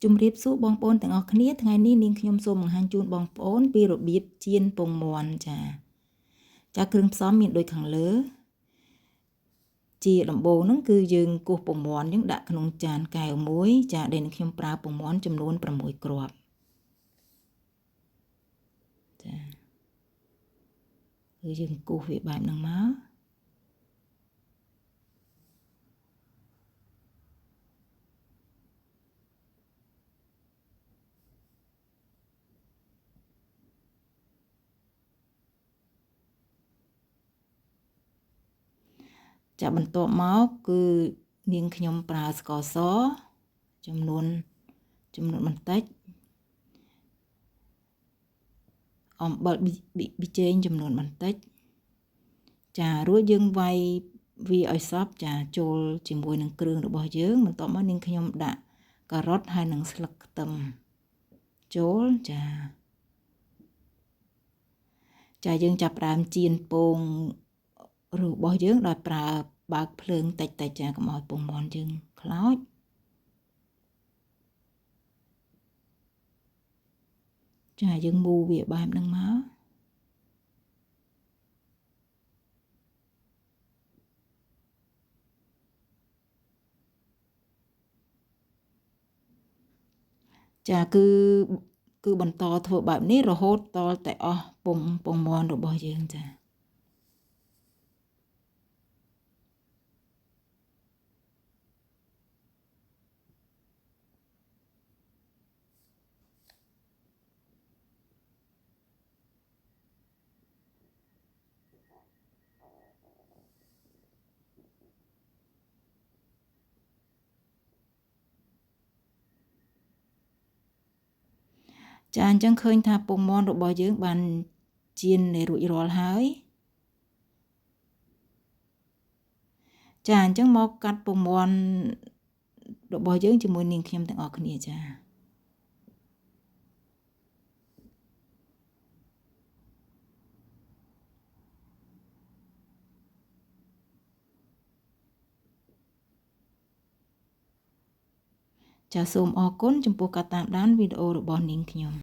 ជំរាបសួរបងប្អូនទាំងអស់គ្នាថ្ងៃនេះនាងខ្ញុំសូមបង្ហាញជូនបងប្អូនពីរបៀបចៀនពងមាន់ចាចាគ្រឿងផ្សំមានដូចខាងលើជាដំបូងហ្នឹងគឺយើងគោះពងមាន់យើងដាក់ក្នុងចានកែវមួយចាដែលនឹងខ្ញុំប្រើពងមាន់ចំនួន6គ្រាប់ចាគឺយើងគោះវាបែបហ្នឹងមកចាបន្ទាប់មកគឺនាងខ្ញុំប្រើស្ករសចំនួនបន្តិចអំបិលប៊ីចេងចំនួនបន្តិចចារួចយើងវាយវាឲ្យសព្វចាចូលជាមួយនឹងគ្រឿងរបស់យើងបន្ទាប់មកនាងខ្ញុំដាក់ការ៉ុតហើយនិងស្លឹកខ្ទឹមចូលចាចាយើងចាប់ផ្ដើមចៀនពងរបស់យើងដោយប្រើបើកភ្លើងតិចៗចាកុំឲ្យពងមាន់យើងខ្លោចចាយើងមូវាបែបហ្នឹងមកចាគឺបន្តធ្វើបែបនេះរហូតតតែអស់ពងមាន់របស់យើងចាចាអញ្ចឹងឃើញថាពងមាន់របស់យើងបានចៀនរួចរាល់ហើយចាអញ្ចឹងមកកាត់ពងមាន់របស់យើងជាមួយនាងខ្ញុំទាំងអស់គ្នាចាចាសូមអរគុណចំពោះការតាមដានវីដេអូរបស់នាងខ្ញុំ។